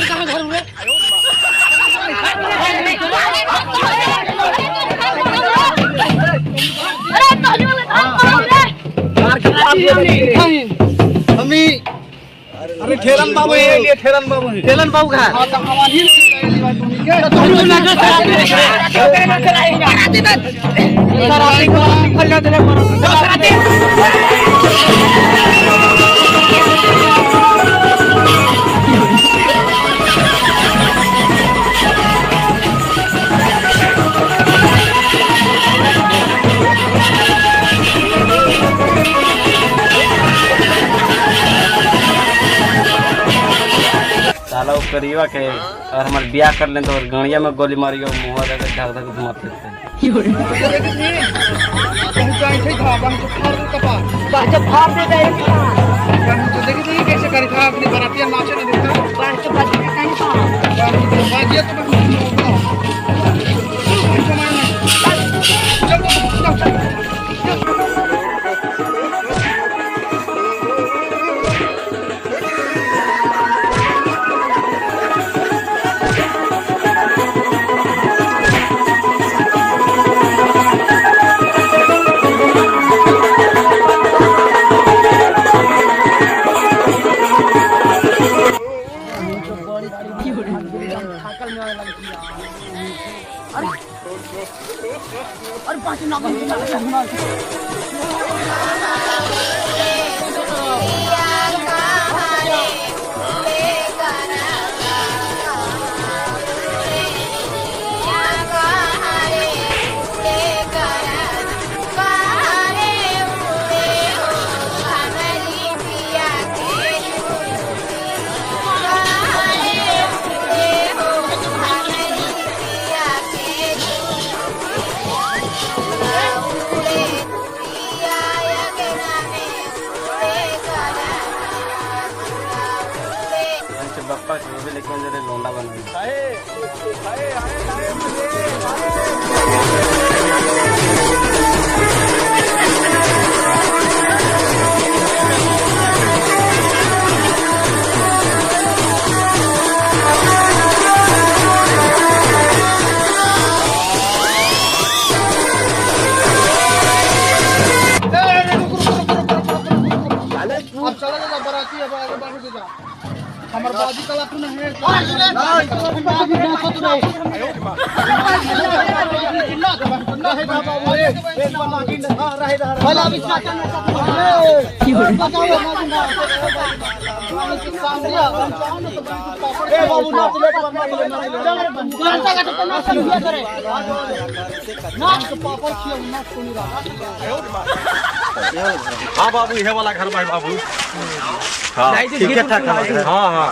तेरे कहां घर हुए? अरे तोहनी वाले धान कहां रे? हमी अरे ठेरन बाबू है लिए, ठेरन बाबू है, ठेरन बाबू का हां तो हमारी ही बात होनी के तो तुम ना जो सराती को फल्ला दे सराती। साला वो करीबा के अगर हमारे ब्याह कर लें तो और गणिया में गोली मारी और मुँह धक धक धक घुमा फिरते हैं। अरे पाँच नाम बप्पा के भी लेकिन जरे लोंडा बना। अब चला जा बराती, अब आगे बढ़ जा। हमर बाजी कला तू नहीं है हाँ बाबू, ये वाला घर भाई बाबू। हाँ ठीक है, हाँ हाँ।